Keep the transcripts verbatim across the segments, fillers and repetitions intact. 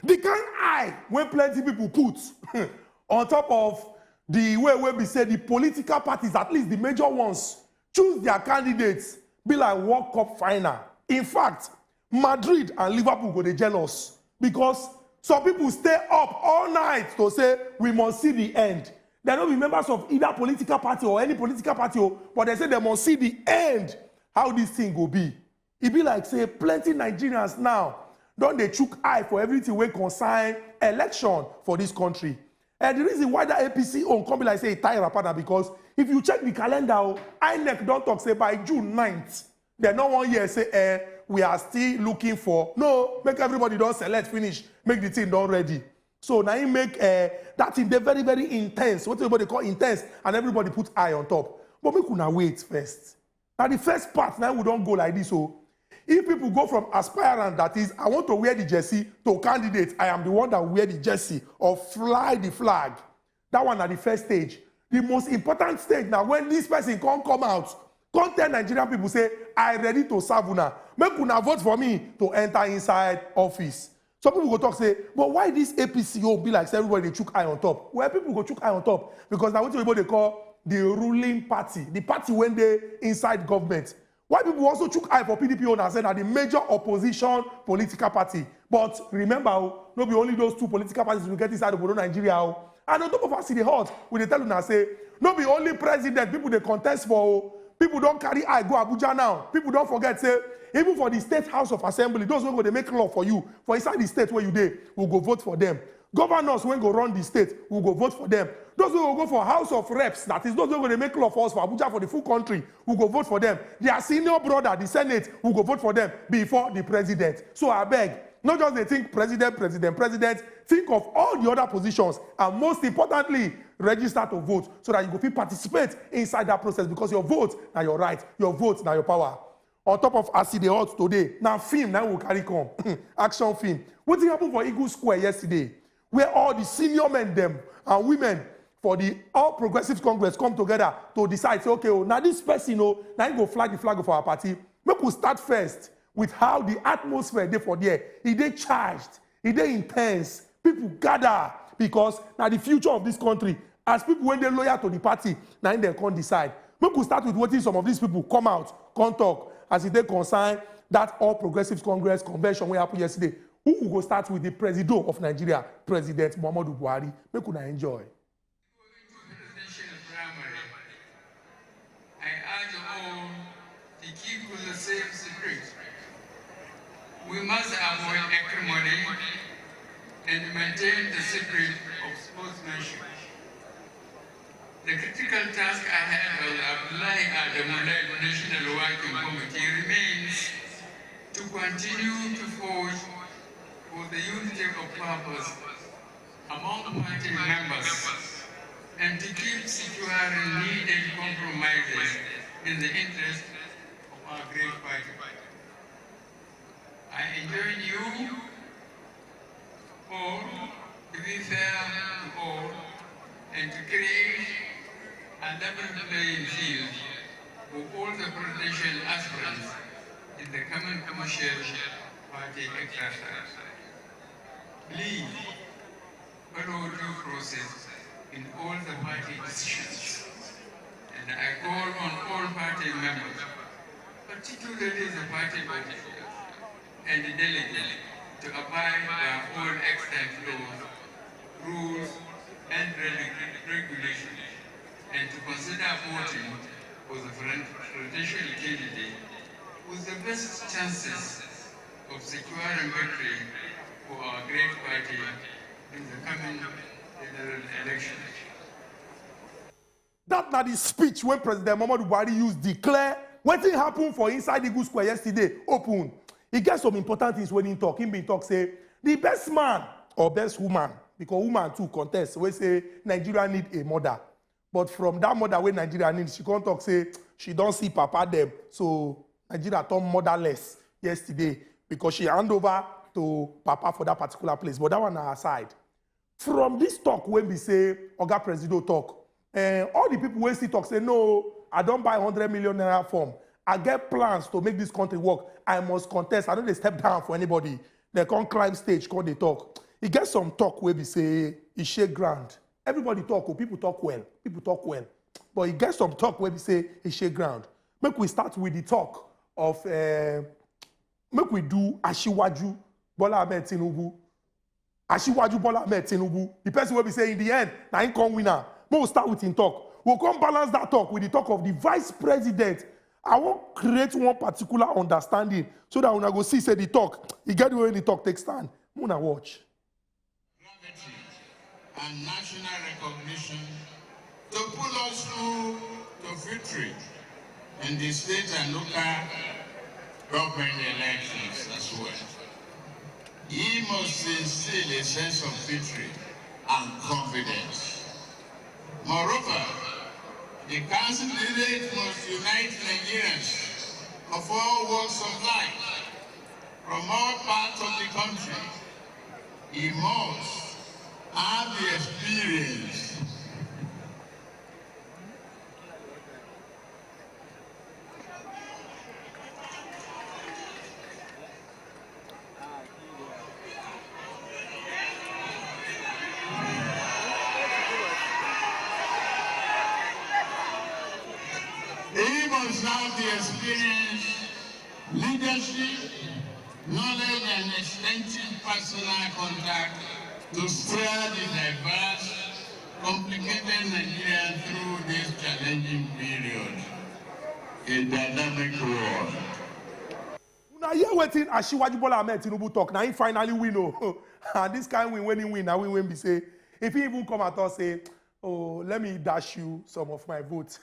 The kind eye wey plenty people put on top of the way wey be say the political parties, at least the major ones, choose their candidates be like World Cup final. In fact, Madrid and Liverpool go dey jealous because some people stay up all night to say we must see the end. Dem no be members of either political party or any political party o, but dem say dem must see the end, how this thing go be. E be like say plenty Nigerians now don dey chook eye for everything wey concern election for this country. And the reason why that A P C own come be like say e tie wrapper na because if you check the calendar o, INEC don talk say by June ninth, dem no wan hear say, eh, we are still looking for. No, make everybody don select finish, make the thing don ready. So na im make, eh, that thing dey very, very intense. Wetin oyibo dey call intense, and everybody put eye on top. But make una wait first. Na the first part na we don go like this o. If people go from aspirant, that is, I want to wear the jersey, to candidate, I am the one that wear the jersey or fly the flag. That one na the first stage. The most important stage na when this person come come out, come tell Nigerian people say, I ready to serve una. Make una vote for me to enter inside office. Some people go talk say, but why this A P C own be like say everybody dey chook eye on top? Well, people go chook eye on top because na wetin oyibo dey call the ruling party, the party wey dey inside government. Why people also chook eye for P D P own and say na the major opposition political party? But remember o, no be only those two political parties we get inside obodo Nigeria o. And on top of as e dey hot, we dey tell una say no be only president people dey contest for o. People don carry eye go Abuja now. People don forget say even for the State House of Assembly, those wey go dey make law for you for inside the state where you dey, we go vote for them. Governors wey go run the state, we go vote for them. Those wey go go for House of Reps, that is, those wey go dey make law for us for Abuja, for the full country, we go vote for them. Their senior brother, the Senate, we go vote for them before the president. So abeg, no just dey think president, president, president. Think of all the other positions, and most importantly, register to vote so that you go fit participate inside that process, because your vote na your right, your vote na your power. On top of as e dey hot today, na film na we carry come. Action film. Wetin happen for Eagle Square yesterday, where all the senior men dem and women for the All Progressives Congress come together to decide say, okay o, na this person o, na him go flag the flag for our party. Make we start first with how the atmosphere dey for there. E dey charged, e dey intense. People gather because na the future of this country. As people wey dey loyal to the party, na im dem come decide. Make we start with wetin some of these people come out come talk as e dey concern that All Progressives Congress convention wey happen yesterday. Who we go start with? The presido of Nigeria, President Muhammadu Buhari. Make una enjoy. I urge all to keep with the same spirit. We must avoid acrimony and maintain the spirit of sportsmanship. The critical task ahead of Abdullahi Adamu-led National Working Committee remains to continue to forge for the unity of purpose among party members and to keep securing needed compromises in the interest of our great party. I enjoin you all to be fair to all and to create a level playing field for all the presidential aspirants in the coming commercial party exercise. Please follow due process in all the party decisions. And I call on all party members, particularly the party officials and the delegates, to abide by all extant laws, rules, and reg- regulations, and to consider voting for the presidential candidate with the best chances of securing victory for our great party in the coming general election. That na the speech wey President Muhammadu Buhari use declare wetin happen for inside Eagle Square yesterday open. E get some important things wey he talk. He bin talk say the best man or best woman, because woman too contest, wey say Nigeria need a mother. But from that mother wey Nigeria need, she come talk say she don see papa dem. So Nigeria turn motherless yesterday because she hand over to papa for that particular place. But that one na aside. From this talk wey be say Oga Presido talk, eh, all the people wey still talk say, no, I don buy hundred million naira form, I get plans to make this country work, I must contest, I no dey step down for anybody. Dem come climb stage, come dey talk. E get some talk wey be say e shake ground. Everybody talk, oh, people talk well, people talk well. But e get some talk wey be say e shake ground. Make we start with the talk of, uh, make we do Asiwaju Bola Ahmed Tinubu. Asiwaju Bola Ahmed Tinubu, the person wey be say in the end, na him come win am. Make we start with him talk. We'll come balance that talk with the talk of the vice president. I wan create one particular understanding so that una go see say the talk, e get the way the talk take stand. Make una watch. Gravity and national recognition to pull us through to victory in the state and local government elections as well. He must instill a sense of victory and confidence. Moreover, the council leadership must unite Nigerians of all walks of life from all parts of the country. He must have the experience. He must have the experience, leadership, knowledge, and extensive personal contact to steer the diverse, complicated Nigeria through this challenging period. A dynamic world. Una hear wetin Asiwaju Bola Ahmed Tinubu talk? Na him finally win o. And this kind win, when he win, na win when be say, if he even come at us say, "Oh, let me dash you some of my votes."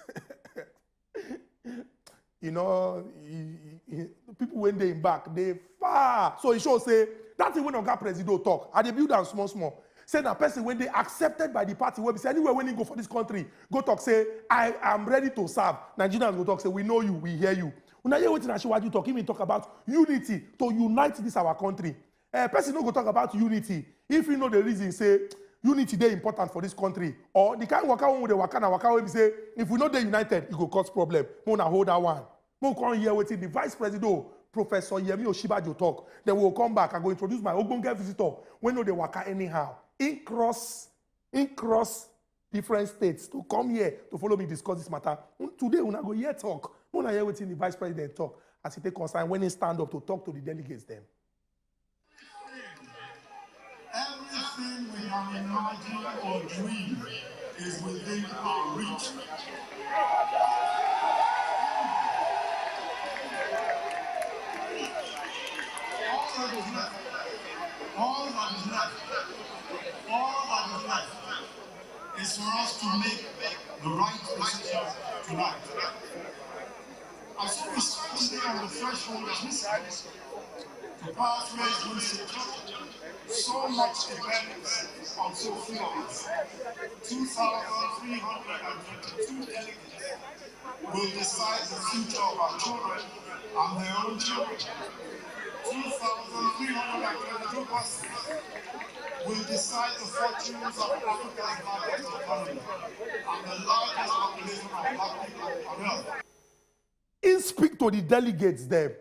You know, he, he, he, people when they back, they far. So he show say that thing when Oga Presido talk, I dey build am small small. Say na person when they accepted by the party wey be say anywhere when he go for this country, go talk say, "I am ready to serve." Nigerians go talk say, "We know you, we hear you." Una hear wetin Asiwaju talk? He been talk about unity to unite this our country. Eh, person no go talk about unity if you know the reason say unity dey important for this country, or the kind waka wey we dey waka na waka wey be say if we no dey united, e go cause problem. Make una hold that one. Make we come hear wetin the vice president, Professor Yemi Osinbajo, talk. Then we will come back. I go introduce my ogbonge visitor wey no dey waka anyhow. He cross, he cross different states to come here to follow me discuss this matter. Un-, today, una go hear talk. Make una hear wetin the vice president talk as he take concern when he stand up to talk to the delegates dem. Everything we can imagine or dream is within our reach. All that is left, all that is left, all that is left is for us to make the right decision tonight. As we stand today on the threshold of this house, the pathways will secure. So much depends on so few of us. Two thousand three hundred and twenty-two delegates will decide the future of our children and their own children. Two thousand three hundred and twenty-two persons will decide the fortunes of Africa's largest economy and the largest population of black people on earth. He speak to the delegates dem.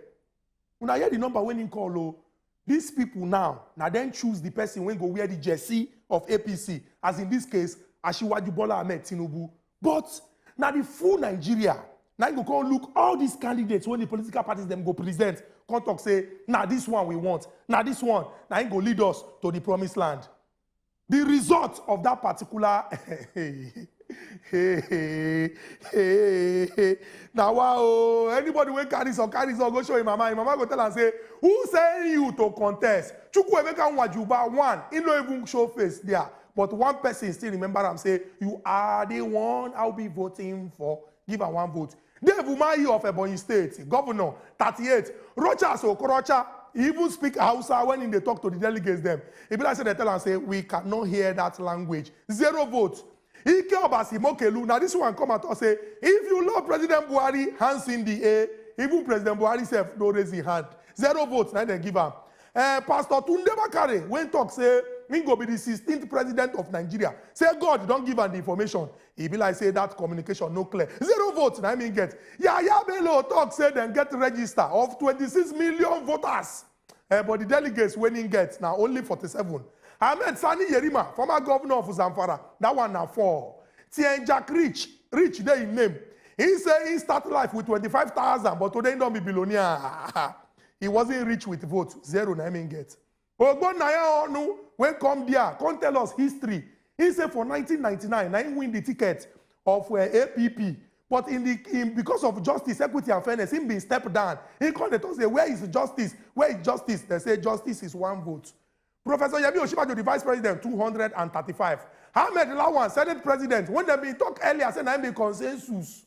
Una hear the number when he call o. These people now, na dem choose the person wey go wear the jersey of A P C, as in this case, Asiwaju Bola Ahmed Tinubu. But na the full Nigeria, na him go come look all these candidates wey the political parties dem go present, come talk say, "Na this one we want, na this one, na him go lead us to the promised land." The result of that particular, hey, hey, hey, hey, hey. Now, wow, anybody wey carry some, carry some, go show him mama. Him mama go tell am say, "Who send you to contest?" Chukwuemeka Nwajuba, one, he no even show face there. But one person still remember am say, "You are the one I'll be voting for." Give am one vote. Dave Umahi of Ebonyi State, governor, thirty-eight. Rochas Okorocha, he even speak Hausa when he dey talk to the delegates dem. E be like say they tell am say, "We cannot hear that language." Zero vote. Ike Obasi Mokelu, na this one come out and say, "If you love President Buhari, hands in the air." Even President Buhari sef no raise him hand. Zero votes, na dem give am. Eh, Pastor Tunde Bakare, when talk say he go be the sixteenth president of Nigeria, say God don give am the information. E be like say that communication no clear. Zero votes, na him get. Yahaya Bello talk say dem get register of twenty-six million voters. Eh, but the delegates wey im get na only forty-seven. Ahmed Sani Yerima, former governor of Zamfara, that one na four. Tien Jack Rich, Rich dey im name. He say he start life with twenty-five thousand, but today he don be billionaire. He wasn't rich with vote, zero na im im get. Ogbonnaya Onu, wey come there, come tell us history. He say for nineteen ninety-nine, na him win the ticket of uh, A P P. But in the in, because of justice, equity, and fairness, him bin step down. He come dey talk say, "Where is justice? Where is justice?" They say justice is one vote. Professor Yemi Osinbajo, the vice president, two hundred and thirty-five. Ahmed Lawan, Senate president, when dem bin talk earlier, say na him be consensus.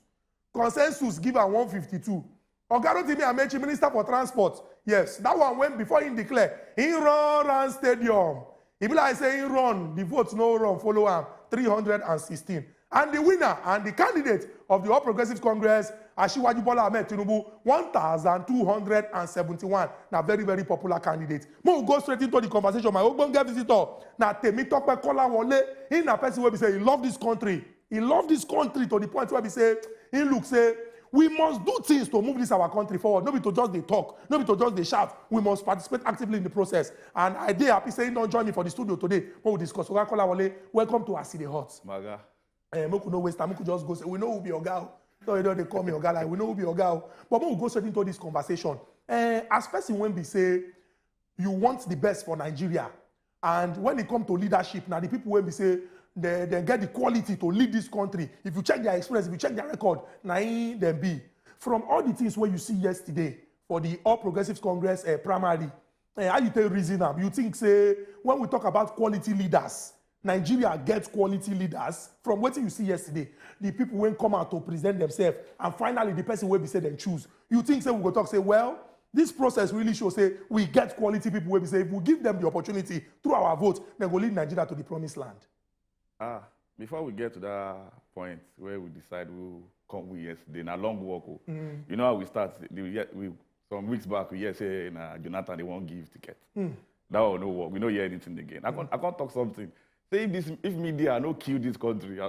Consensus give am one fifty-two. Oga Rotimi Amechi, minister for transport, yes, that one when before he declare, he run round stadium. E be like say he run, the votes no run, follow am, three hundred and sixteen. And the winner and the candidate of the All Progressives Congress, Asiwaju Bola Ahmed Tinubu, one thousand two hundred and seventy-one. Na very, very popular candidate. Make we go straight into the conversation. My ogbonge visitor na Temitope Kolawole. He na person wey be say he love this country. He love this country to the point where we say, he look say, we must do things to move this our country forward. No be to just dey talk, no be to just dey shout. We must participate actively in the process. And I dey happy say he don join me for the studio today. Make we discuss. Oga Kolawole, welcome to As E Dey Hot. Maga. Eh, make we no waste time, make we just go say, we know who be Oga o. No, you know they call me Oga, like, we know who be Oga o. But make we go straight into this conversation. Eh, as person wey be say, you want the best for Nigeria. And when it come to leadership, na the people wey be say they, they get the quality to lead this country. If you check their experience, if you check their record, na im dem be. From all the things wey you see yesterday for the All Progressives Congress uh, primary, uh, how you take reason am? You think say when we talk about quality leaders, Nigeria get quality leaders? From wetin you see yesterday, the people wey come out to present themselves, and finally the person wey be say dem choose, you think say we go talk say, well, this process really show say we get quality people wey be say if we give them the opportunity through our vote, dem go lead Nigeria to the promised land. Ah, before we get to that point where we decide who come win yesterday, na long walk. Oh. Mm. You know how we start? The, we, we, some weeks back, we hear say na Jonathan they won't give ticket. Mm. That one no work. We no hear anything again. I can't, I can't talk something. Say if this, if media no kill this country,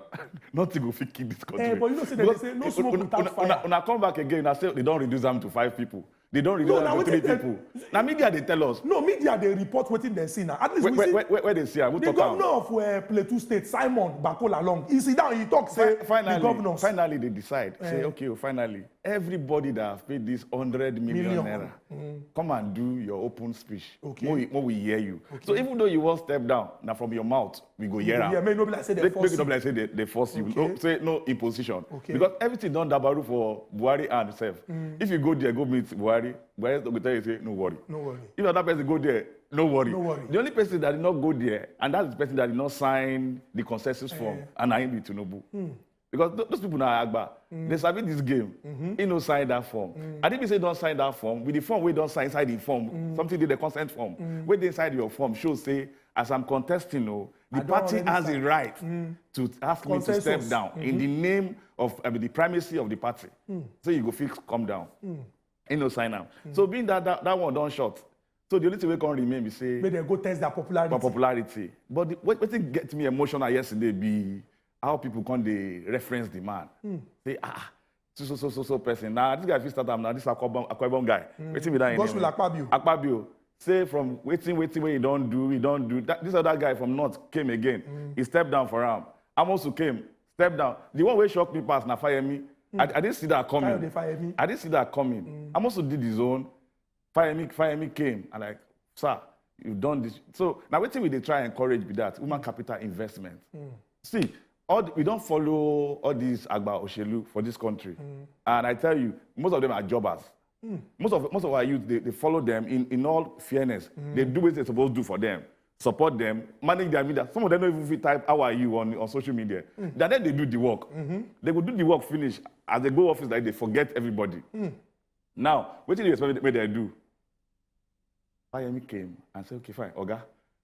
nothing go fit kill this country. Eh, but you know say they say no smoke without fire. Una come back again. I say they don't reduce them to five people. They don't reduce them to three people. Now media they tell us. No, media they report wetin they see now. At least where, we where, see where, where they see. The governor of uh, Plateau State, Simon Bakola Long, he sit down, he talk say finally, the governor. Finally they decide. Uh, say okay, oh, finally everybody that have paid this hundred million naira, mm, come and do your open speech. Okay. More we, more we hear you. Okay. So even though you won't step down, now from your mouth we go hear am. Yeah, make no be like say they force you. Make no be like say they, they force you. Okay. No, say no imposition. Okay. Because everything don dabaru for Buhari and himself. Mm. If you go there, go meet Buhari, Buhari go tell you say no worry. No worry. If another person go there, no worry. No worry. The only person that did not go there, and that's the person that did not sign the consensus form, and I be Tinubu. Mm. Because th- those people now Agba, mm, they sabi this game. Mm-hmm. He no sign that form. Mm. I didn't say don't sign that form. With the form, we don't sign inside the form. Mm. Something did the consent form. Mm. Where they inside your form show say, as I'm contesting, no, the party has the right, mm, to ask me to step down, mm-hmm, in the name of, I mean, the primacy of the party. Mm. So you go fix, come down. Mm. He no sign am. Mm. So being that, that that one don short, so the only thing wey come remain be say make dem go test their popularity. For popularity. But the, what, wetin get me emotional yesterday be how people come dey reference the man. Mm. Say, ah, so so so so so person. Now this guy fit start am now. This Akwa Ibom, Akwa Ibom guy. Mm. Wetin be that name? Godswill Akpabio. Akpabio. Say from wetin wetin wey he don do, he don do. That, this other guy from north came again. Mm. He stepped down for am. Amosu came, stepped down. The one wey shock me pass na Fayemi. Mm. I, I didn't see that coming. Kayode Fayemi. I didn't see that coming. Mm. Amosu did his own. Fayemi, Fayemi came and like, sir, you've done this. So now wetin we dey try encourage be that human capital investment. Mm. See, all the, we don't follow all these Agba Oshelu for this country. Mm. And I tell you, most of them are jobbers. Mm. Most of most of our youth, they, they follow them in, in all fairness. Mm. They do what they're supposed to do for them. Support them, manage their media. Some of them don't even fit type how are you on, on social media. Mm. Then they do the work. Mm-hmm. They go do the work finish. As they go office, like they forget everybody. Mm. Now, what do you expect me to do? Fayemi came and said, okay, fine, Oga,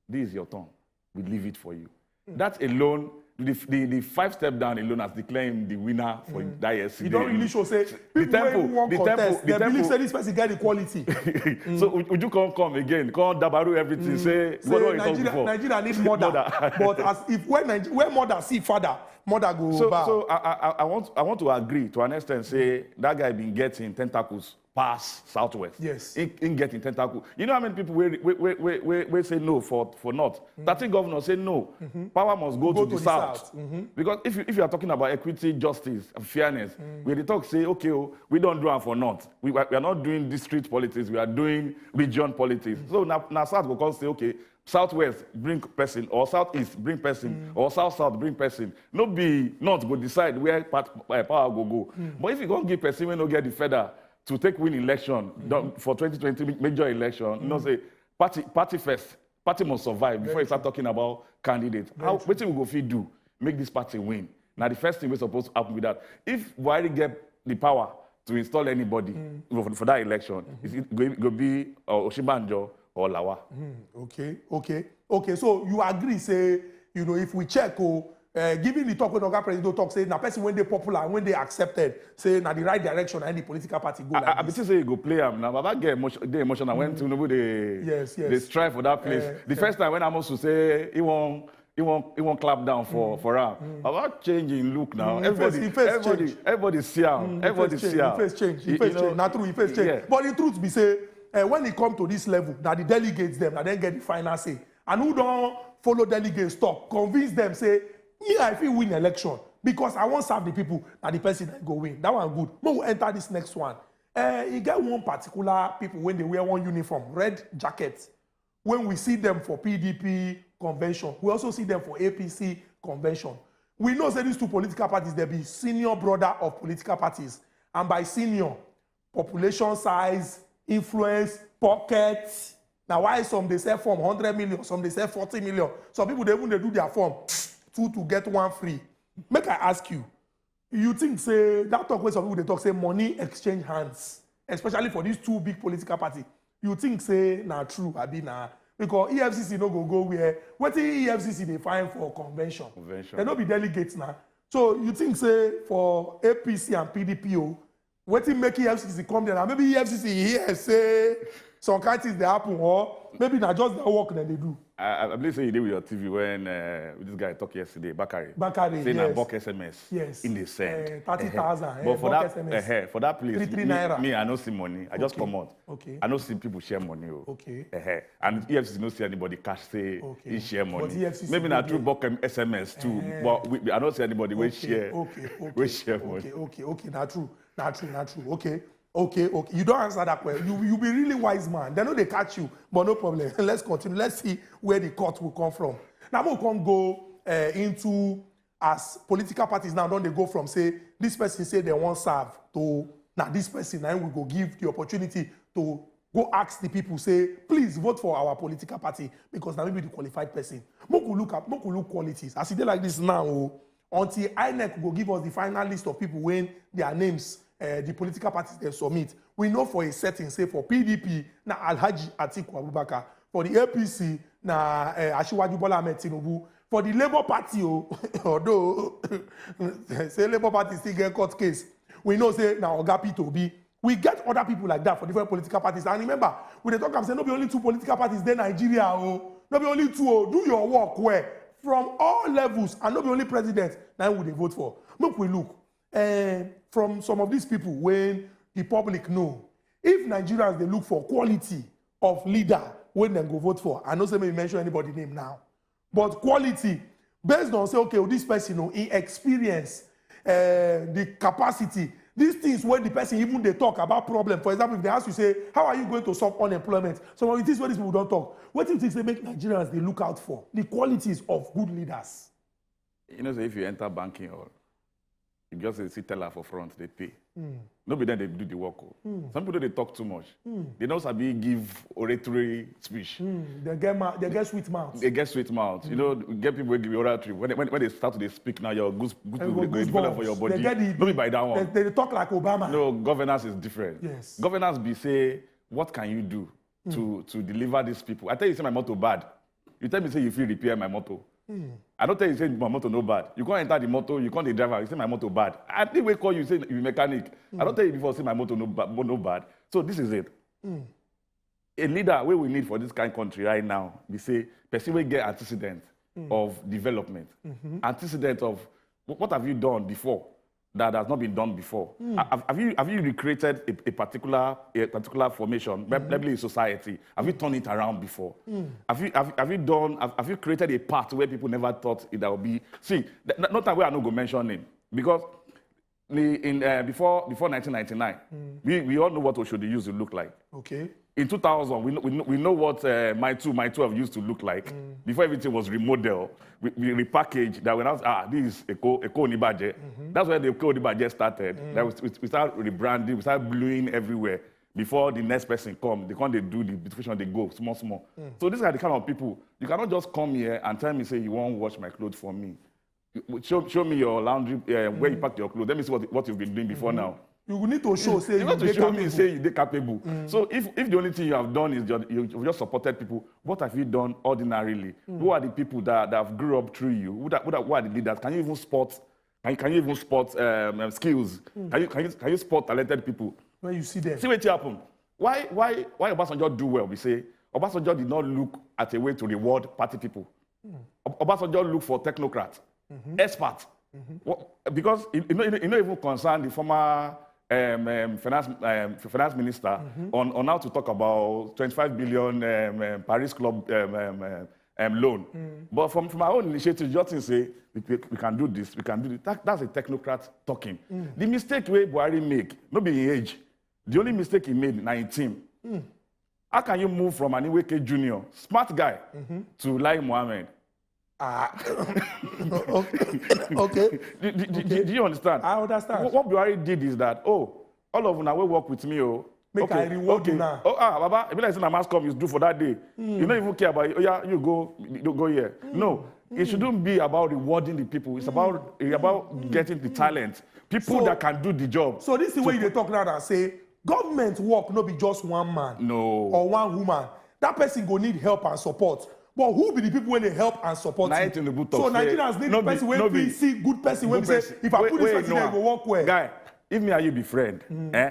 this is your turn. We leave it for you. Mm. That alone, the, the, the five step down alone has declared him the winner for, mm, that year. You don't really show say the people temple, the temple, the temple. They believe say this person get the quality. Mm. So would, would you come come again, come dabaru everything, mm, say, say what, what you talk Nigeria, before? Nigeria need murder. Murder. But as if when Nigeria, when mother see father, mother go so, bow. So I, I, I want, I want to agree to an extent. Say that guy been getting tentacles pass Southwest. Yes. In, in getting tentacle. You know how many people will, will, will, will, will, will say no for, for North? thirteen governors say no. Power must go, Go to, to the the South. South. Mhm. Because if you, if you are talking about equity, justice, and fairness, we dey talk say, okay, oh, we don't do am for North. We, we are not doing district politics. We are doing region politics. So now, now South go come say, okay, Southwest bring person, or Southeast bring person, or South South bring person. No be North go decide where part, uh, power go go. But if you go give person wey no get the feather to take win election don- for twenty twenty major election, you know say party party first, party must survive before you start talking about candidate. How wetin we go fit do make this party win? Na the first thing wey suppose happen be that. If Buhari get the power to install anybody for, for that election, is it go, go be uh, Osinbajo or Lawa? Okay, okay, okay. So you agree say, you know, if we check, oh, uh, given the talk wey Oga President talk say na person wey dey popular and wey dey accepted, say na the right direction and the political party go like I, I be this. Think say you go play am now. Baba get emotion, dey emotional when Tinubu dey Yes, yes. dey strive for that place. Eh, The first time when Amosu say he wan he wan he wan clap down for for am, Baba change him look now. Mm, he face- Everybody he face everybody change. everybody see am. Mm, he Everybody face change, see am. he face change, he You- face you know, change. Na true, he face change. Yeah. But the truth be say, uh, when e come to this level, na the delegates dem, na dem get the final say. And who don follow delegates talk, convince them say, me I fit win election because I wan serve the people, na the person I go win. That one good. Make we enter this next one. Uh, e get one particular people wey dey wear one uniform, red jacket. When we see them for P D P convention, we also see them for A P C convention. We know say these two political parties, they be senior brother of political parties. And by senior, population size, influence, pocket. Na why some dey sell form hundred million, some dey sell forty million. Some people dey even dey do their form two to get one free. Make I ask you, you think say that talk wey some people dey talk say money exchange hands, especially for these two big political party, you think say na true abi na? Because E F C C no go go where wetin E F C C dey find for convention. Convention. They no be delegates na. So you think say for A P C and P D P o, wetin make E F C C come there na maybe E F C C hear say some kind things dey happen, or maybe na just their work dem dey do. I, I believe say you dey with your T V when uh, this guy talk yesterday, Bakare. Bakare, Say na yes. Bulk S M S. Yes. In the send. Eh, thirty thousand, But eh, for Bulk that, S M S. eh, for that place, Three, three me, naira. me, I no see money. I just Okay. Come out. Okay. I no see people share money. Oh. Okay. Eh, and E F C C no see anybody cash say Okay. he share But money. E F C C Maybe go na through there. Bulk S M S too. Eh. But we, I no see anybody wey Okay, share. okay, okay, Wey share okay, money. okay, okay, na true, na true, na true. Okay, okay, okay. You don answer that question. You you be really wise man. They no dey catch you, but no problem. Let's continue. Let's see where the cut will come from. Now we come go uh, into as political parties now don dey go from say this person say they wan serve to na this person na him we go give the opportunity to go ask the people say please vote for our political party because na me be the qualified person. Make we look at make we look qualities as e dey like this now o. Until INEC go give us the final list of people wey their names uh, the political parties dey submit, we know for a certain say for P D P na Alhaji Atiku Abubakar, for the A P C na uh, Asiwaju Bola Ahmed Tinubu, for the Labour Party o, although say Labour Party still get court case, we know say na Oga Peter Obi. We get other people like that for different political parties. And remember, we dey talk am say no be only two political parties dey Nigeria o. No be only two o. Do your work well from all levels and no be only president na we dey vote for. Make we look uh, from some of these people wey the public know. If Nigerians dey look for quality of leader wey dem go vote for, I no say make you mention anybody name now. But quality, based on say, okay, this person, oh, in experience, uh, the capacity, these things wey the person even dey talk about problem. For example, if they ask you say, how are you going to solve unemployment? Some of the things wey these people don talk, wetin you think say make Nigerians dey look out for? The qualities of good leaders. You know, say if you enter banking hall, you just dey see teller for front, they pay. No be then they do the work. Oh. Some people dey talk too much. They no sabi give oratory speech. Mm, they get ma- they get sweet mouth. They get sweet mouth. You know, we get people wey give you oratory. When, when, when they start to dey speak now, your goose, goose, Everybody goose, goose develop goosebumps. For your They body. get the- No be by that They, one. They talk like Obama. No, governance is different. Yes. Governance be say, what can you do to to deliver these people? I tell you, say my motor bad. You tell me say you fit repair my motor. I don't tell you say my motor no bad. You can't enter the motor, you can't the driver. You say my motor bad. I think we call you say you mechanic. I don't tell you before say my motor no bad, no bad. So this is it. A leader wey we need for this kind country right now be say person wey get antecedent of development, antecedent of wh- what have you done before? that has not been done before? Ha- Have, have you have you recreated a, a particular a particular formation, maybe in society? Have you turned it around before? Have you have, have you done have, have you created a path where people never thought it would be? See, th- th- not that way I no go mention name because the, in uh, before before nineteen ninety-nine, we, we all know what Oshodi used to look like. Okay. In two thousand, we know, we know, we know what uh, my two my twelve used to look like before everything was remodeled, we, we repackaged that. When I was ah this is Eko Eko Onibaje, that's where the Eko Onibaje started. That was, we, we started rebranding, we started bluing everywhere. Before the next person come, they come they do the beautification, they go small small. So these are the kind of people you cannot just come here and tell me say you won't wash my clothes for me. Show, show me your laundry uh, where you pack your clothes. Let me see what, what you've been doing before now. You need to show say You got to dey show me capable. Say you dey capable. So if, if the only thing you have done is just, you, you've just supported people, what have you done ordinarily? Who are the people that, that have grew up through you? Who, that, who, that, who are the leaders? Can you even spot? Can, can you even spot um, um, skills? Can you, can you can you spot talented people? When you see them. See what happen. Why why why Obasanjo do well? We say Obasanjo did not look at a way to reward party people. Ob- Obasanjo look for technocrats, experts. What, because you know, you know even concern the former um, um, finance um, finance minister on, on how to talk about twenty-five billion um, um, Paris Club um, um, um, um, loan. But from, from our own initiative, just think say we, we, we can do this, we can do this. That, that's a technocrat talking. The mistake wey Buhari make, no be him age. The only mistake he made na him team. How can you move from an Iweke Junior, smart guy, to Lai Mohammed? Ah. Okay. Okay. Do, do, do, do, do you understand? I understand. What, what Buhari did is that, oh, all of una wey work with me, oh, Make okay, I reward okay. Una. Oh, ah, Baba, e be like say na mass come you do for that day. You don't even care about it. Oh, yeah, you go, you go here. No, it shouldn't be about rewarding the people. It's about it's about getting the talent, people So- that can do the job. So this is where you dey talk now and say government work no be just one man No. or one woman. That person go need help and support. But who be the people wey dey help and support Na you? it Tinubu talk So say, Nigerians need no the be- person wey no fit be- see good person wey Good be say person. If I Wait, put this wait, person no, there, e go work well. Guy, if me and you be friend, eh,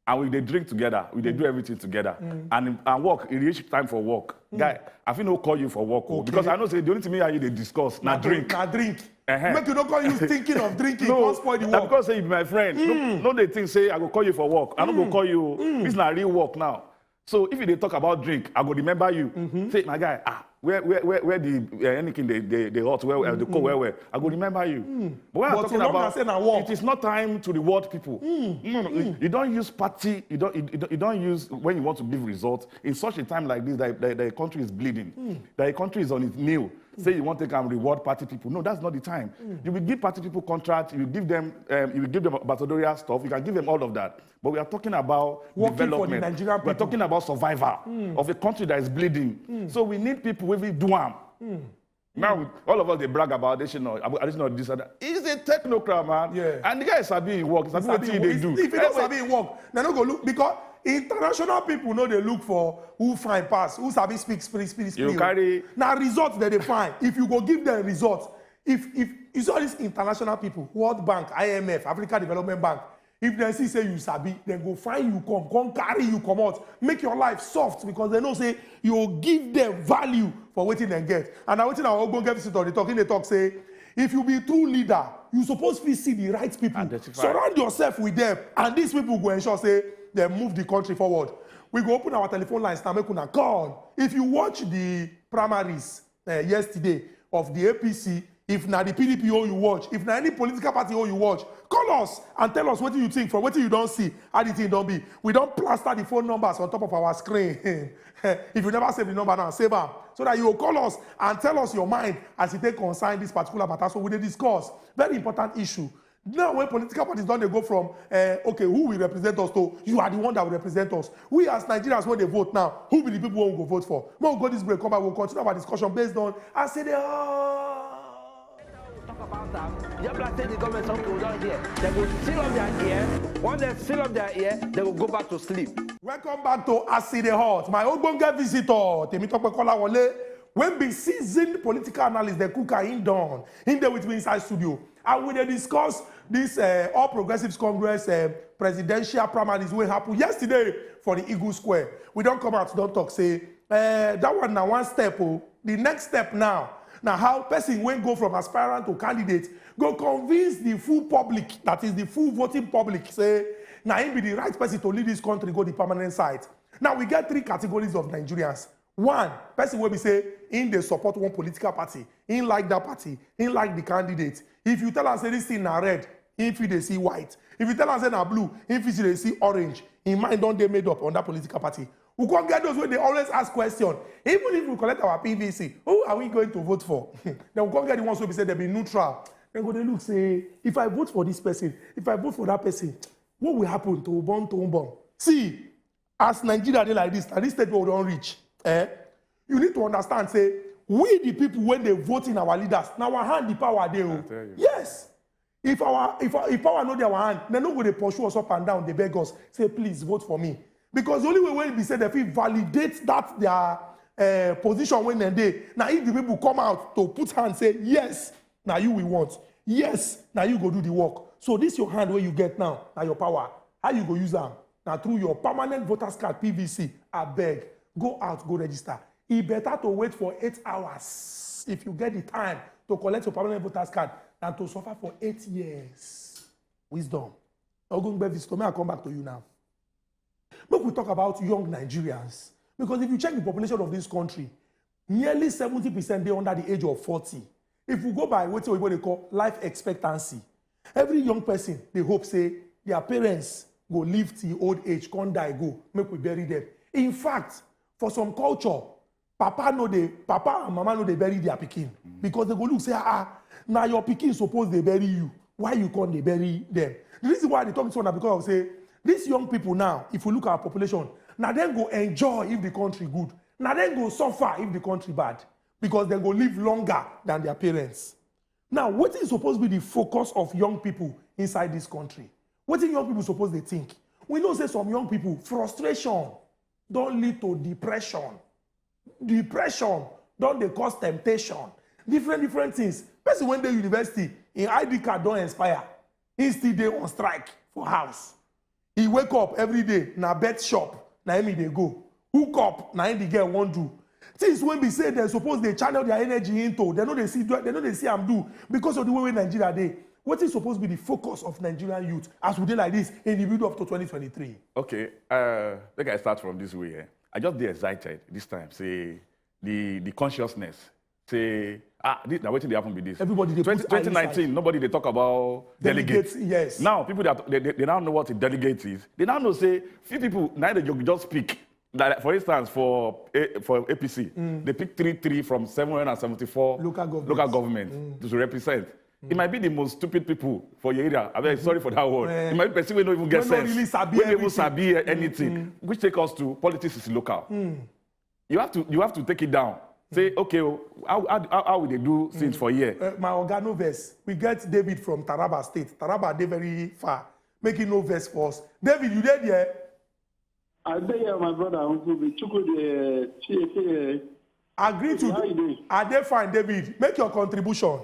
and we dey drink together, we dey do everything together, and and work, e reach time for work. Guy, I fit no call you for work o, Okay. because I know say the only thing me and you dey discuss na drink. Na drink. Uh-huh. Make you no come use thinking of drinking No, come spoil the na work. Because say you be my friend. No, no dey think say I go call you for work. I no go call you. This na real work now. So if you dey talk about drink, I go remember you. Say, my guy, ah, where where where, where the uh, anything they they, they hot well well, they cold well well, I go remember you. But when I'm But talking so long about as say na work. It is not time to reward people. No, no, you, you don't use party. You don't you, you don't- you don't use when you want to give results in such a time like this that, that the country is bleeding, that the country is on its knee. Say you want to come reward party people. No, that's not the time. You will give party people contracts. You will give them. Um, you will give them ambassadorial stuff. You can give them all of that. But we are talking about Working for the development. Nigerian We're people. Talking about survival of a country that is bleeding. So we need people wey fit do am. Now, all of us dey brag about Adesina, Adesina this and that. He's a technocrat, man. Yeah. And the guy sabi him work, sabi Sabi wetin he work. dey do. If he don't sabi him work, they no go look because international people no dey look for who fine pass, who sabi speak speak speak speak. You carry- Na result dem dey find. If you go give them result, if if you see all these international people, World Bank, I M F, Africa Development Bank, if dem see say you sabi, dem go find you come, come carry you comot, make your life soft because dem know say you go give them value for wetin dem get. And na wetin our ogbonge visitor dey talk, he dey talk say if you be true leader, you suppose fit see the right people, Identify. Surround yourself with them, and these people go ensure say dem move the country forward. We go open our telephone lines now, make una call. If you watch the primaries uh, yesterday of the A P C, if na the P D P own you watch, if na any political party own you watch, call us and tell us wetin you think from wetin you don see, how the thing don be. We don plaster the phone numbers on top of our screen. If you never save the number now, save am so that you go call us and tell us your mind as e take concern this particular matter. So we dey discuss very important issue. Now when political parties don dey go from uh, okay, who will represent us to you are the one that will represent us. We as Nigerians wey dey vote now, who be the people wey we go vote for? Make we go this break, come back, we go continue our discussion based on as e dey hot. Talk about am. Your black say the government something we don hear. They go seal up their ear. Once they seal up their ear, they will go back to sleep. Welcome back to As E Dey Hot. My ogbonge visitor, Temitope Kolawole, wey be seasoned political analyst, the cooker in don. He dey with me inside studio. And we dey discuss this uh, All Progressives Congress uh, presidential primaries wey happen yesterday for the Eagle Square. We don come out, don talk say uh, that one na one step. Oh, the next step now Now, how person when go from aspirant to candidate go convince the full public, that is the full voting public, say now he be the right person to lead this country go the permanent site. Now we get three categories of Nigerians. One person will be say in they support one political party, in like that party, in like the candidate. If you tell us say this thing na red, if you they see white. If you tell us say na blue, if you they see orange, in mind don't they made up on that political party. We can't get those when they always ask question. Even if we collect our P V C, who are we going to vote for? Then we can't get the ones who be say they be neutral. Then go they look say, if I vote for this person, if I vote for that person, what will happen to Ubon to Ubon? See, as Nigeria dey like this, and this state we don't reach, eh? You need to understand, say, we the people when they vote in our leaders, now our hand the power they. Oh. Yes. If our if our, if power no dey our hand, they no go dey pursue us up and down, they beg us, say please vote for me. Because the only way wey be say they fit validate that their uh, position when they dey, now if the people come out to put hand say yes, now you we want, yes, now you go do the work. So this your hand where you get now, now your power. How you go use am? Now through your permanent voters card P V C, I beg, go out, go register. E better to wait for eight hours if you get the time to collect your permanent voters card than to suffer for eight years. Wisdom. Ogungbe visitor, may I come back to you now? Make we talk about young Nigerians. Because if you check the population of this country, nearly seventy percent they under the age of forty. If we go by what we call life expectancy, every young person they hope say their parents go live till old age, can't die go, make we bury them. In fact, for some culture, papa no dey papa and mama no dey bury their pikin, because they go look say, ah, now your pikin suppose they bury you, why you can't they bury them? The reason why they talk this one na because of say these young people now, if we look at our population, now then go enjoy if the country good, now then go suffer if the country bad, because they go live longer than their parents. Now, what is supposed to be the focus of young people inside this country? What do young people suppose they think? We know say some young people frustration don't lead to depression. Depression don't they cause temptation. Different different things. Person when they university, in I D card don't expire. He still dey on strike for house. He wake up every day, na bet shop, na him he dey go. Hook up, na him the girl won't do. Things when be say they suppose they channel their energy into, they know they see they know they see am do because of the way wey Nigeria dey. What is supposed to be the focus of Nigerian youth as we dey like this in the build up to twenty twenty-three? Okay, uh, make I start from this way. Eh? I just dey excited this time. Say the the consciousness. Say ah, this, now wetin dey happen be this. Everybody dey put eye inside. Twenty nineteen, nobody dey talk about delegates. Yes. Now people that they, they, they now know what a delegate is. They now know say few people now they ju- just pick. Like, for instance, for A- for A P C, they pick three three from seven hundred and seventy-four Local government. Local government to represent. It might be the most stupid people for your area. I mean, sorry for that word. Eh. It might be person wey no even get Wey no sense. Really sabi Wey no even everything. Sabi anything. Which take us to politics is local. You have to you have to take it down. Say okay, oh, how how how, how we dey do things for here? Uh, my oga no vex. We get David from Taraba State. Taraba dey very far. Make it no vex for us. David, you dey there? I dey here, my brother. Uncle Be Chuku dey see see. Agree to. How you dey? I dey fine, David. Make your contribution.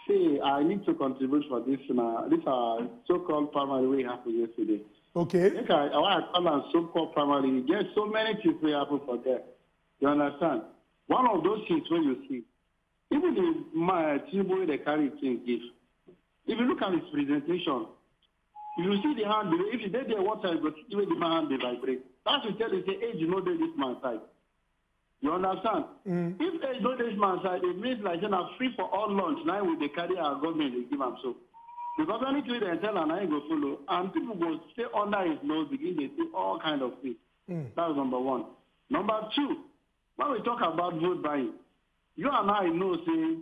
See, I need to contribute for this. Now, this are so-called primary way happen yesterday. Okay. Make I, I want to call am so-called primary. You get so many things wey happen for there. You understand? One of those things wey you see, even the my Tinubu wey dey carry things give. If you look at his presentation, if you see the hand, if you dey there, what time go see the way the man hand dey vibrate. That's to tell you say age no dey this man side. You understand? If age no dey this man side, it means like say na free for all lunch na we dey carry our government dey give am so. Because anything wey dem tell am na him go follow, and people go stay under his nose begin dey do all kind of things. That's number one. Number two, when we talk about vote buying, you and I know say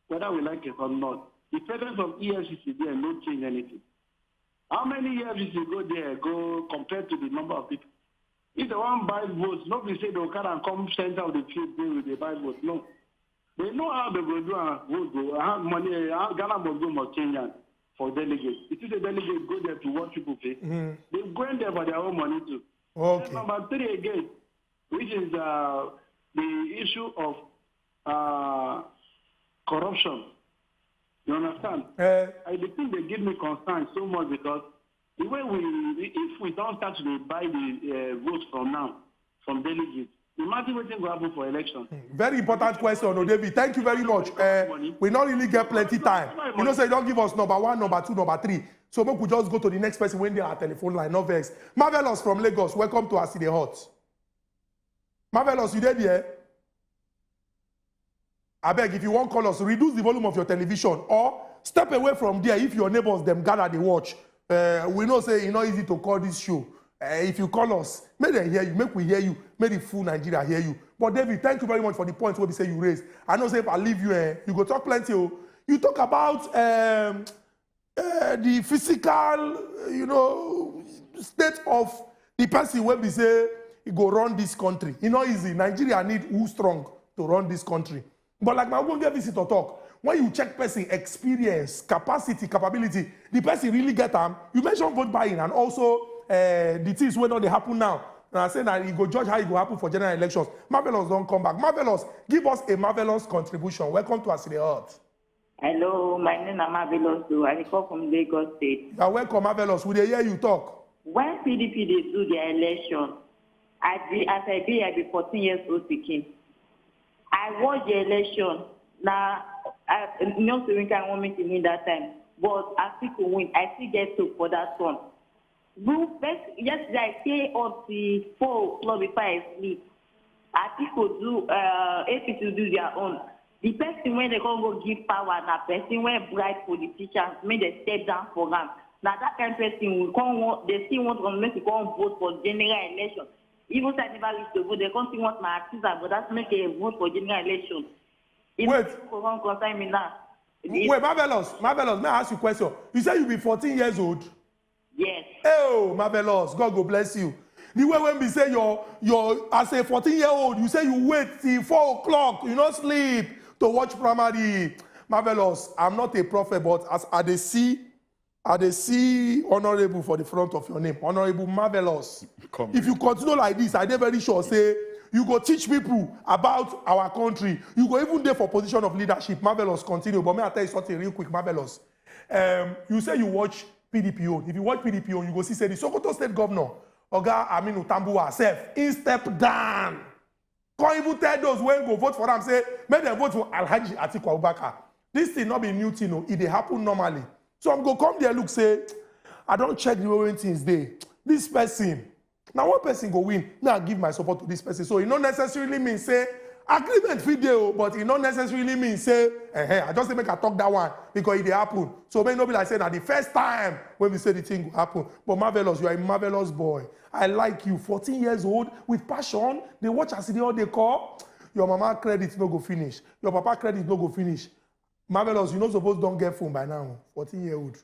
whether we like it or not, the presence of E F C C there no change anything. How many E F C C go there go compared to the number of people? If they wan buy votes, no be say they go carry am come center of the field dey with dey buy votes. No. They know how they go do am. Vote go how money how Ghana must go must change am for delegates. You see the delegates go there to watch people pay. They go in there for their own money too. Okay. Then number three again, which is uh, the issue of uh, corruption. You understand? Uh, I the thing they give me concern so much because the way we, we if we don't start to buy the uh, votes from now from delegates, Imagine wetin go happen for election. Very important question, Odebi. Thank you very much. Uh, we not really get plenty time. You know, say you don't give us number one, number two, number three. So make we just go to the next person when they are telephone line. No vex. Marvelous from Lagos. Welcome to As E Dey Hot. Marvelous, you dey there? Abeg, if you wan call us, reduce the volume of your television or step away from there if your neighbors dem gather dey watch. Uh, we know say e no easy to call this show. Uh, if you call us, make dem hear you, make we hear you, make the full Nigeria hear you. But David, thank you very much for the point wey be say you raise. I know say if I leave you, eh, you go talk plenty o. You talk about um, uh, the physical, uh, you know, state of the person wey be say e go run this country. E no easy. Nigeria need who strong to run this country. But like my ogbonge visitor talk, when you check person experience, capacity, capability, the person really get am. You mention vote buying and also uh, the things wey don dey happen now. And I say na e go judge how e go happen for general elections. Marvelous don come back. Marvelous, give us a marvelous contribution. Welcome to As E Dey Hot. Hello, my name na Marvelous o. I dey call from Lagos State. You are welcome, Marvelous. We dey hear you talk. When P D P dey do their election, I be as I be, I be fourteen years old pikin. I watch the election. Na I no say make I wan make e win that time, but as people win, I still get hope for that one. Group first yesterday I stay up till four o'clock before I sleep. As people do, uh, A P C do their own. The person wey dem come go give power na person wey bribe politicians make dem step down for am. Na that kind person we come want, dem still want us make we come vote for general election. Even say I never reach to vote, dem come still want my sister and brothers make dem vote for general election. E Wait. No go come concern me now. Wait, Marvelous, Marvelous, may I ask you a question? You say you be fourteen years old? Yes. Oh, Marvelous, God go bless you. The way when we say your your as a fourteen year old, you say you wait till four o'clock, you no sleep to watch primary. Marvelous, I'm not a prophet, but as I dey see, I dey see honorable for the front of your name, Honorable Marvelous. Come. If you continue like this, I dey very sure say you go teach people about our country. You go even dey for position of leadership. Marvelous, continue. But may I tell you something real quick, Marvelous. Um, you say you watch P D P own. If you watch P D P own, you go see say the Sokoto State Governor, Oga Aminu Tambuwa herself, he step down. Come even tell those wey go vote for am say make dem vote for Alhaji Atiku Abubakar. This thing no be new thing o, e dey happen normally. Some go come there look say, I don check the way wey things dey. This person, na one person go win, make I give my support to this person. So e no necessarily mean say agreement fit dey o, but e no necessarily mean say, eh, I just say make I talk that one because e dey happen. So make e no be like say na the first time wey we say the thing go happen. But Marvelous, you are a marvelous boy. I like you, fourteen years old, with passion. Dey watch as e dey all dey call. Your mama credit no go finish. Your papa credit no go finish. Marvelous, you no suppose don get phone by now, fourteen year old.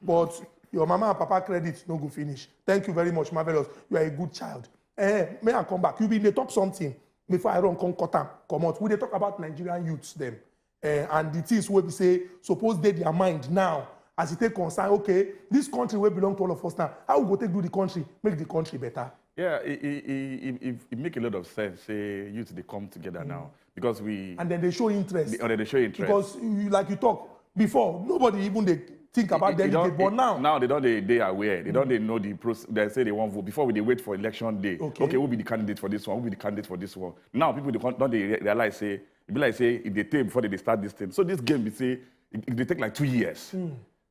But your mama and papa credit no go finish. Thank you very much, Marvelous. You are a good child. Eh, may I come back? You been dey talk something before I run come cut am comot. We dey talk about Nigerian youths dem. Eh, and the things wey be say suppose dey their mind now as e take concern, okay, this country wey belong to all of us now, how we go take do the country, make the country better? Yeah, it, it, it, it, it make a lot of sense. Say youth they come together now because we And then they show interest. they, or they show interest. Because you, like you talk before, nobody even dey think about It- it delegate, don't- but now, now they don't they, they are aware. They don't they know the process. They say they want vote before we they wait for election day. Okay. Okay, who be the candidate for this one? Who be the candidate for this one? Now people they can't, don't they re- realize say it be like say if they take before they, they start this thing. So this game be say it, it they take like two years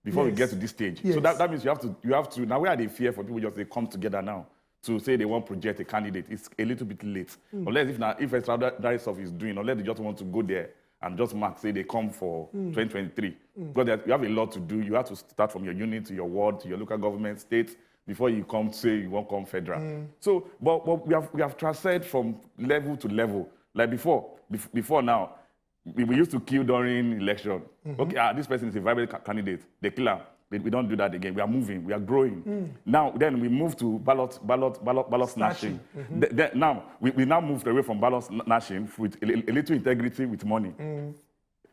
before we Yes. get to this stage. Yes. So that, that means you have to you have to now where are they fear for people just they come together now to say they want project a candidate. It's a little bit late. Unless if now if extraordinary stuff is doing, unless they just want to go there and just mark say they come for twenty twenty-three. Because there's- you have a lot to do. You have to start from your unit to your ward to your local government, state before you come say you won't come federal. So, but but we have we have transferred from level to level. Like before, bef- before now, we, we used to kill during election. Okay, ah, this person is a viable ca- candidate. They kill him. We, we don't do that again. We are moving. We are growing. Now, then we move to ballot, ballot, ballot, ballot snatching. Th- then now we, we now moved away from ballot sn- snatching with a, a little integrity with money.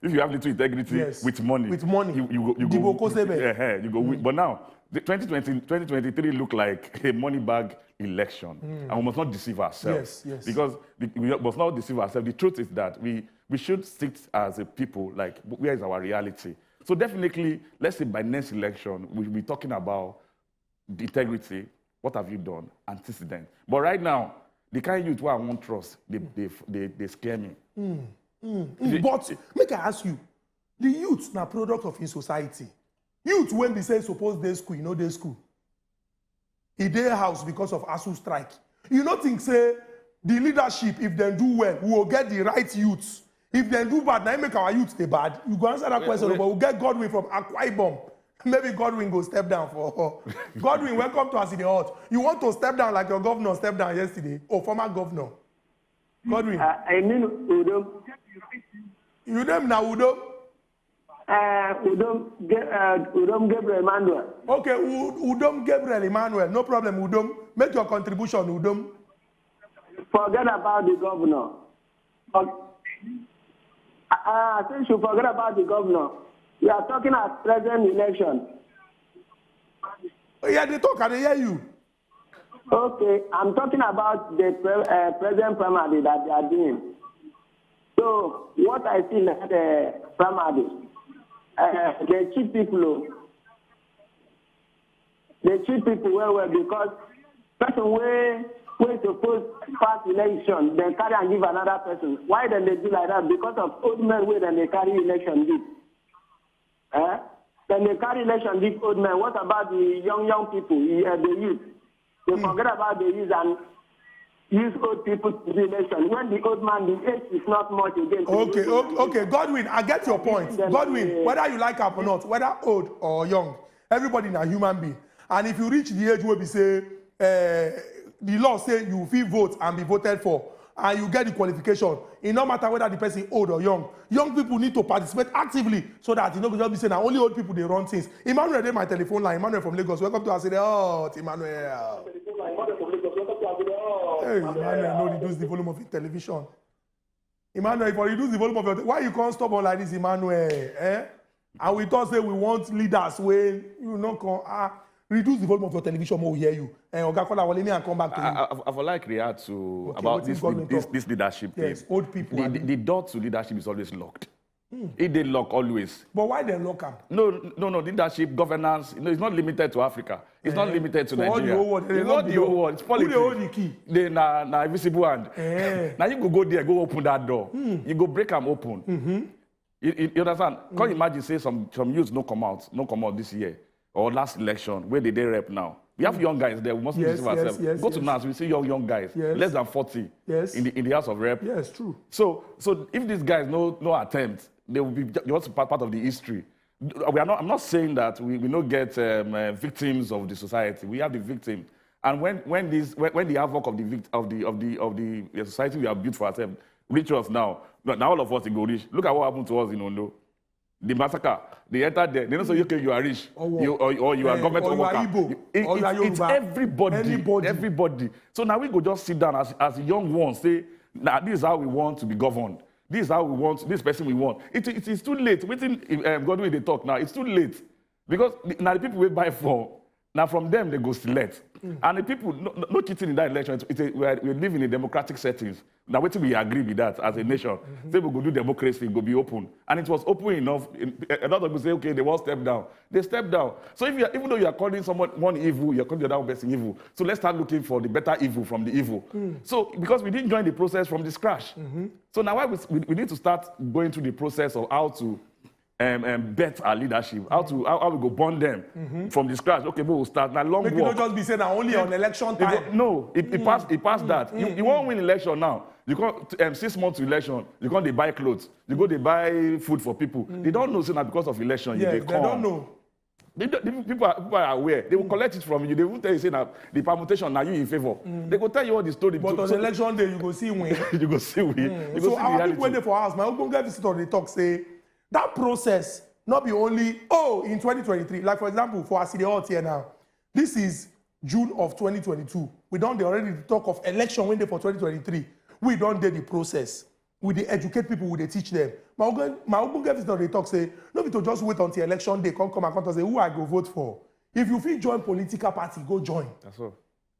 If you have little integrity Yes. with money, With money. you, you go, you Dìbò go, kó sébẹ̀. Eh, eh, you go win. But now, the twenty twenty, twenty twenty-three look like a money bag election, and we must not deceive ourselves. Yes, yes. Because the, we must not deceive ourselves. The truth is that we we should sit as a people. Like, where is our reality? So definitely, let's say by next election, we'll be talking about the integrity. What have you done? Antecedent. But right now, The kind youth wey I wan trust, they, they, they, they scare me. Mm, but make I ask you, the youth na product of his society. Youth wey be say suppose dey school, e no dey school. E dey house because of ASUU strike. You no think say the leadership, if dem do well, we go get the right youth? If dem do bad, na im make our youth dey bad. You go answer that question, but we get Godwin from Akwa Ibom. Maybe Godwin go step down for Godwin, welcome to As E Dey Hot. You want to step down like your governor step down yesterday, or former governor? Godwin. Uh, I mean, Udom. You name na Udom? Uh, Udom, Ge- uh, Udom Gabriel Emmanuel. Okay, U- Udom Gabriel Emmanuel. No problem, Udom. Make your contribution, Udom. Forget about the governor. But, uh, since you forget about the governor, we are talking at present election. Oh, yeah, they talk, I dey hear you. Okay, I'm talking about the pre- uh, present primary that they are doing. So what I see like the primary, uh, they cheat people. Oh. They cheat people well well because person wey wey suppose pass election, dem carry am give another person. Why dem dey do like that? Because of old men wey dem dey carry election give. Eh? Dem dey carry election give old men. What about the young young people, the, uh, the youth? They forget about the youth and use old people to do election. When the old man, the age is not much again. To Okay, do okay, okay. Godwin, I get your point. Then, Godwin, uh, whether you like am or not, whether old or young, everybody na human being. And if you reach the age wey be say uh, the law say you fit vote and be voted for, and you get the qualification, e no matter whether the person old or young. Young people need to participate actively so that e no go just be say na only old people dey run things. Emmanuel dey my telephone line. Emmanuel from Lagos. Welcome to As E Dey Hot, Emmanuel. Hey, Emmanuel, no reduce the volume of your television. Emmanuel, if you reduce the volume of your, why you come stubborn like this, Emmanuel? Eh? And we talk say we want leaders wey you no come ah reduce the volume of your television, make we hear you. Eh, Oga Kolawole, me and come back to you. I, I, I would like react to Okay, about wetin this, government this talk? This leadership Yes, thing. Old people. The, Abi? The, the door to leadership is always locked. It dey lock always. But why dem lock am? No, no, no. Leadership, governance, you know, it's not limited to Africa. It's not Eh, limited to for all the Nigeria. whole world, they It's lock not the the whole door. World. It's Who dey politics. Hold the key? They na na invisible hand. Eh. Now you go go there, go open that door. You go break am open. You, you, you understand? Come imagine say some some youths no come out, no come out this year or last election where they dey rep now. We have young guys there. We must Yes, deceive yes, ourselves. yes, Go to yes. now, we see young young guys, Yes. less than forty Yes. in the in the House of Rep. Yes, true. So so if these guys no no attempt, they will be ju- just part, part of the history. We are not. I'm not saying that we, we no get um, uh, victims of the society. We have the victims, and when when these when, when the havoc of the vict, of the of the of the, the society we have built for ourselves reach us now, now all of us e go reach. Look at what happened to us in Ondo. The massacre. They enter there. They don't say, okay, you are rich, Or what? you, or, or you are Eh, government or you are worker. Igbo, It- or you are it's, it's Yoruba. Everybody. Anybody. Everybody. So now we go just sit down as as young ones say, now this is how we want to be governed. This is how we want this person we want. It, it is too late. Wetin um, Godwin dey talk now, it's too late because the, now the people wey buy for now from them they go select. And the people no, no- no cheating in that election. It's, it's a, we, are, we live in a democratic settings. Now wetin we agree with that as a nation. Say we go do democracy, go be open, and it was open enough. In- A lot of people say, okay, they want step down. They step down. So if you are, even though you are calling someone one evil, you're calling the other person evil. So let's start looking for the better evil from the evil. So because we didn't join the process from the scratch, so now why we, we, we need to start going through the process of how to um, um, bet our leadership, how to how, how we go burn them from the scratch. Okay, but we'll start now. Long Make you no work. Just be say na only on election They go- time. No, it, it passed. It passed that. You, you won't win election now. You can't um, six months to election. You can't they buy clothes. You go they buy food for people. They don't know say na because of election. Yes, you they come. Don't know. They don't- the people, are, people are aware. They will collect it from you. They will tell you say now the permutation now you in favor. They go tell you all the story. But So- on so- election day, you go see win. You go see win. You go So see the our reality. People wey dey for house, my ogbonge visitor dey talk say that process not be only oh in twenty twenty-three. Like for example, for As E Dey Hot here now, this is June of twenty twenty-two. We don dey already talk of election wey dey for twenty twenty-three. We don dey the process. We dey educate people, we dey teach them. My ogbonge my ogbonge visitor dey talk say no be to just wait until election day come come and come talk say who I go vote for. If you fit join political party, go join. That's all.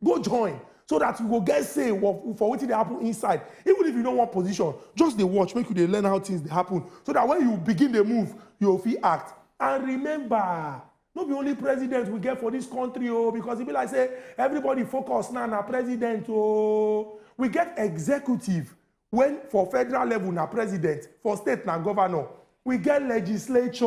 Go join so that you go get say for, for wetin dey happen inside. Even if you no want position, just dey watch, make you dey learn how things dey happen. So that when you begin dey move, you go fit act. And remember, No be only president we get for this country, oh, because e be like say everybody focus now na president, oh. We get executive, when for federal level na president, for state na governor. We get legislature,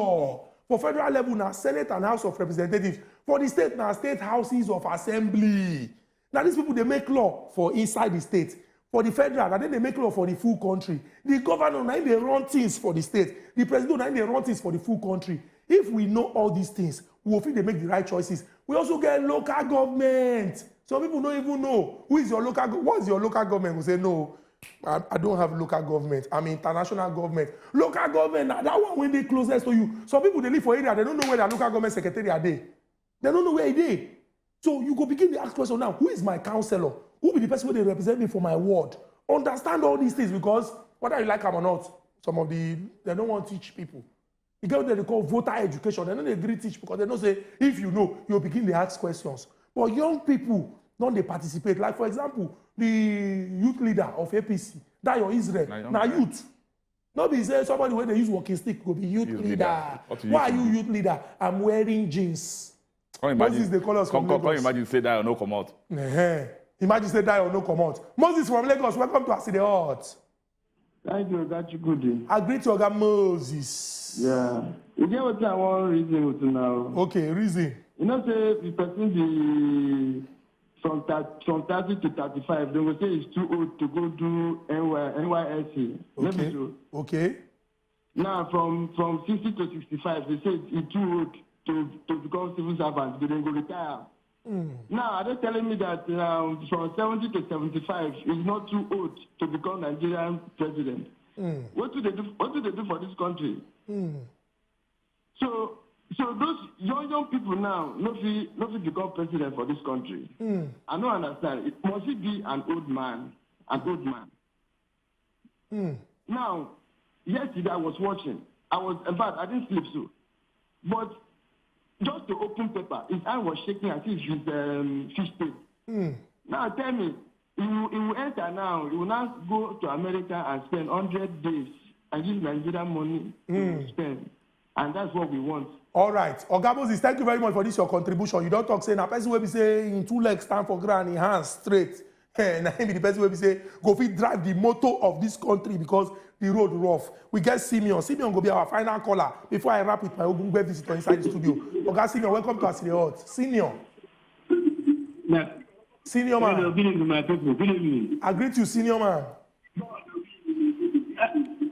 for federal level na Senate and House of Representatives, for the state na state houses of assembly. Na these people dey make law for inside the state. For the federal, na dem dey make law for the full country. The governor na im dey run things for the state. The president na im dey run things for the full country. If we know all these things, we go fit dey make the right choices. We also get local government. Some people no even know who is your local go-, what is your local government. Go say, "No, I, I don't have local government. I'm international government." Local government na that one wey dey closest to you. Some people dey live for area, they don't know where their local government secretariat dey. They don't know where e dey. So you go begin to ask question now, who is my counselor? Who be the person wey dey represent me for my ward? Understand all these things, because whether you like am or not, some of the, they don't want teach people. You get what they call voter education. They no dey gree teach because they know say if you know, you begin dey ask questions. But young people don dey participate. Like, for example, the youth leader of A P C, Dayo Israel, na young na guy. Youth. No be say somebody wey dey use walking stick go be youth leader. Youth leader. What do you Why are you think? Youth leader? I'm wearing jeans. Come imagine. Moses dey call us from Lagos. Come, come, come imagine say Dayo no comot. Ehen. Imagine say Dayo no comot. Moses from Lagos, welcome to As E Dey Hot. Thank you, Oga Chukwudi. I greet you, Oga Moses. Yeah. You get what I want reason with now? Okay, reason. You know say the person be from thirty, from thirty to thirty-five, they will say it's too old to go do N Y, N Y S C. Maybe Okay. So. Okay. Now, from, from sixty to sixty-five, they say it's too old to, to become civil servant, but then go retire. Mm. Now, are they telling me that, um, from seventy to seventy-five is not too old to become Nigerian president? Mm. What do they do? What do they do for this country? Mm. So, so those young, young people now, no fit, no fit become president for this country. Mm. I don't understand. It, must it be an old man? An old man. Mm. Now, yesterday I was watching. I was, in fact, I didn't sleep so. But just to open paper, his hand was shaking as if he's, um, fish tail. Mm. Now tell me, he will, he will enter now. He will now go to America and spend hundred days and use Nigerian money to Mm. spend. And that's what we want. All right. Oga Moses, thank you very much for this your contribution. You don talk say na person wey be say him two legs stand for ground, him hands straight. Eh, na him be the person wey be say go fit drive the motor of this country because the road rough. We get Simeon. Simeon go be our final caller before I wrap with my Ogbonge visitor inside the studio. Oga Simeon, welcome to As E Dey Hot. Simeon. Yeah. Senior man. Hello, good evening, my people. Good evening. I greet you, senior man.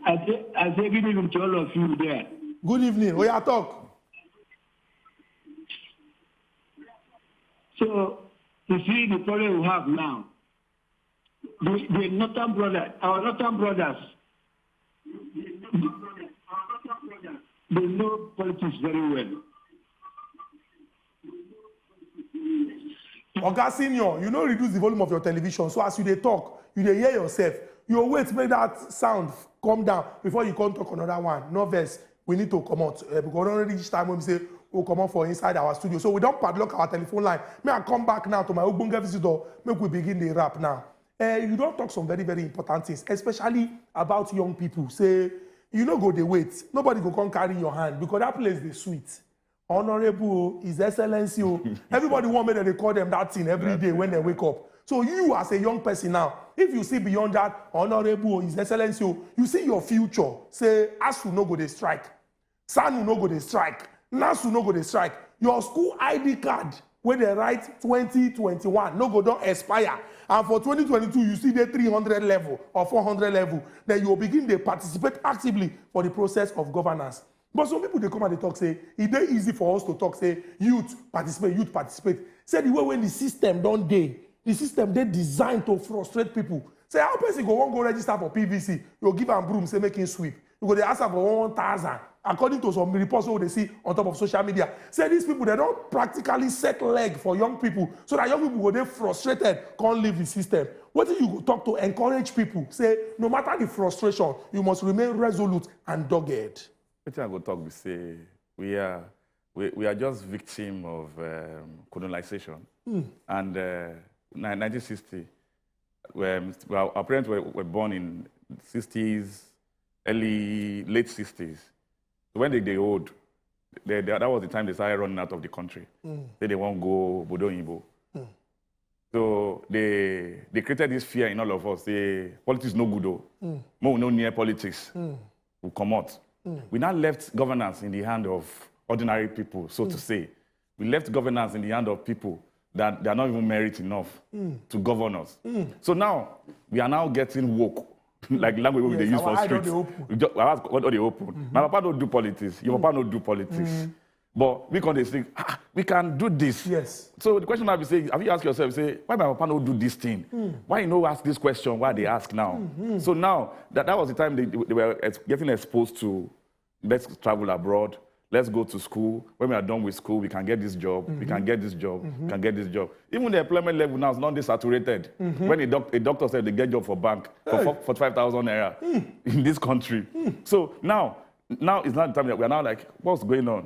I say, I say good evening to all of you there. Good evening. Oya talk. So, you see the problem we have now. The, the northern brother, our northern brothers, they know politics very well. Oga Senior, you no reduce the volume of your television, so as you dey talk, you dey hear yourself. You wait make that sound come down before you come talk another one. No vex, we need to comot, eh, because we don reach time wey be say we comot for inside our studio. So we don padlock our telephone line. May I come back now to my ogbonge visitor, make we begin the wrap now. Eh, you don talk some very, very important things, especially about young people. Say, you no go dey wait. Nobody go come carry your hand because that place dey sweet. Honorable o, His Excellency o. Everybody want make dem dey call them that thing every day when they wake up. So you as a young person now, if you see beyond that, Honorable o, His Excellency o, you see your future. Say, ASUU no go dey strike. SANU no go dey strike. NASU no go dey strike. Your school I D card wey dey write twenty twenty-one no go don expire. And for twenty twenty-two, you still dey three hundred level or four hundred level. Then you go begin dey participate actively for the process of governance. But some people dey come and dey talk say e dey easy for us to talk say youth participate, youth participate. Say the way wey the system don dey, the system dey designed to frustrate people. Say how person go wan go register for P V C, you go give am broom, say make him sweep. You go dey ask am for one thousand. According to some reports wey we dey see on top of social media, say these people, they don practically set leg for young people so that young people go dey frustrated, come leave the system. Wetin you go talk to encourage people? Say no matter the frustration, you must remain resolute and dogged. Wetin I go talk be say we are, we, we are just victim of, um, colonization. And, uh, ni-, nineteen sixty, where, well, our parents were, were born in sixties, early, late sixties. So when they, they old, they, they, that was the time they started running out of the country. Say they won't go Bodo Yimbo. So they they created this fear in all of us. Say politics no good though. Mo no near politics. We come out. We now left governance in the hand of ordinary people, so to say. We left governance in the hand of people that they are not even merit enough to govern us. So now we are now getting woke. Like language we dey use for street. We just, our eyes don dey open. My papa no do politics. Your papa no do politics. But we can dey think, ah, we can do this. Yes. So the question I be say, have you asked yourself, say, why my papa no do this thing? Why you no ask this question? Why they ask now? So now that, that was the time they, they were ex- getting exposed to, let's travel abroad. Let's go to school. When we are done with school, we can get this job. We can get this job. We can get this job. Even the employment level now is not this saturated. When a, doc- a doctor said they get job for bank for fo- forty-five thousand naira in this country. So now, now it's not the time that we are now like, what's going on?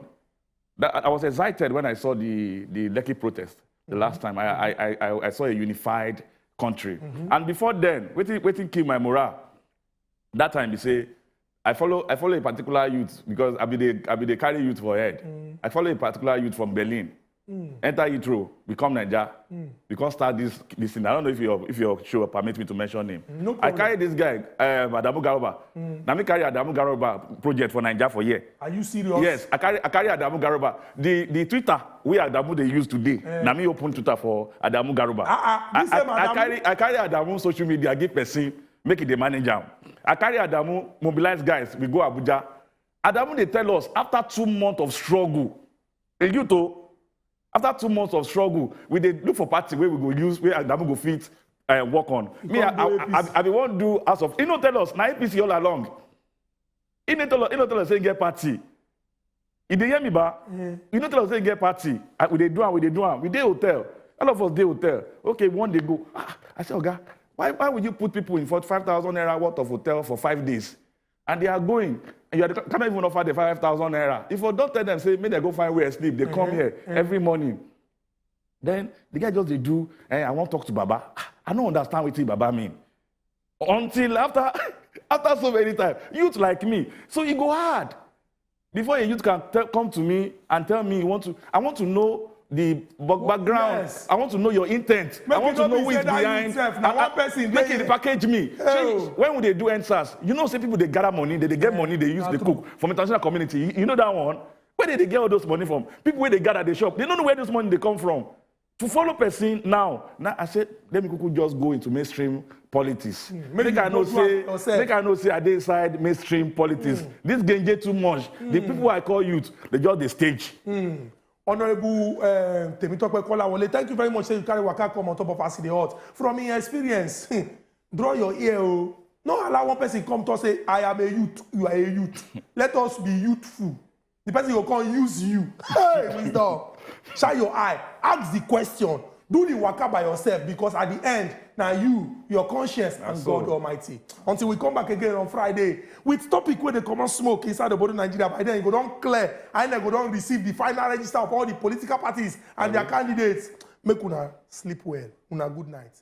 That, I was excited when I saw the, the Lekki protest the last time. I, I, I, I saw a unified country. And before then, waiting, waiting kill my morale. That time, they say, I follow, I follow a particular youth because I be the, I be the carry youth for head. I follow a particular youth from Berlin. Enter Heathrow, become Naija. We come start this, this thing. I don't know if your, if your show permit me to mention him. No I problem. Carry this guy, um, Adamu Garuba. Now me carry Adamu Garuba project for Naija for year. Are you serious? Yes, I carry, I carry Adamu Garuba. The, the Twitter we Adamu they use today. Now me open Twitter for Adamu Garuba. Ah, ah, this I, same I, I Adamu? Carry, I carry Adamu social media, give person, make it the manager. I carry Adamu, mobilize guys, we go Abuja. Adamu they tell us after two months of struggle, a youth oh, after two months of struggle, we dey look for party where we go use, where Adamu go fit uh, work on. Me, I, I, I, I be wan do house of. He no tell us, na A P C all along. He no tell us, he no tell us say he get party. He dey hear me, ba? He no tell us say he get party. I, we dey do am, we dey do am. We dey hotel. All of us dey hotel. Okay, one day go. Ah, I say, Oga, why, why would you put people in forty-five thousand naira worth of hotel for five days? And they are going. And you are, cannot even offer the five thousand naira. If you don't tell them, say, make they go find where sleep, they come here every morning. Then the guy just dey do, eh, I wan talk to Baba. Ah, I no understand wetin Baba mean. Until after, after so many times, youth like me. So e go hard. Before a youth can tell, come to me and tell me you want to, I want to know the back- background. Yes. I want to know your intent. I Make want you to no know be who is say that behind. Youth sef, na I- one I- person Make dey it here. Package me. Shey, when we dey do N SARS, you know say people dey gather money, they dey get money, they use Na the true. Cook from international community. You, you know that one? Where they dey get all those money from? People where they gather the shop, they don't know where this money they come from. To follow person now, now I said, let me quickly just go into mainstream politics. Make Make you I know go do am say, yourself. Make I know say I dey inside mainstream politics. This genje too much. The people I call youth, they just the stage. Honorable uh, Temitope Kolawole, thank you very much. Say you carry waka come on top of us in the hot. From your experience, draw your ear. Oh. No allow one person come to say, I am a youth, you are a youth. Let us be youthful. The person go come use you. Hey, wisdom. Shine your eye. Ask the question. Do the waka by yourself because at the end, now you, your conscience, and so. God Almighty. Until we come back again on Friday with topic where they come and smoke inside the body Nigeria. By then, you go down clear and then go down receive the final register of all the political parties and their candidates. Make una sleep well. Una good night.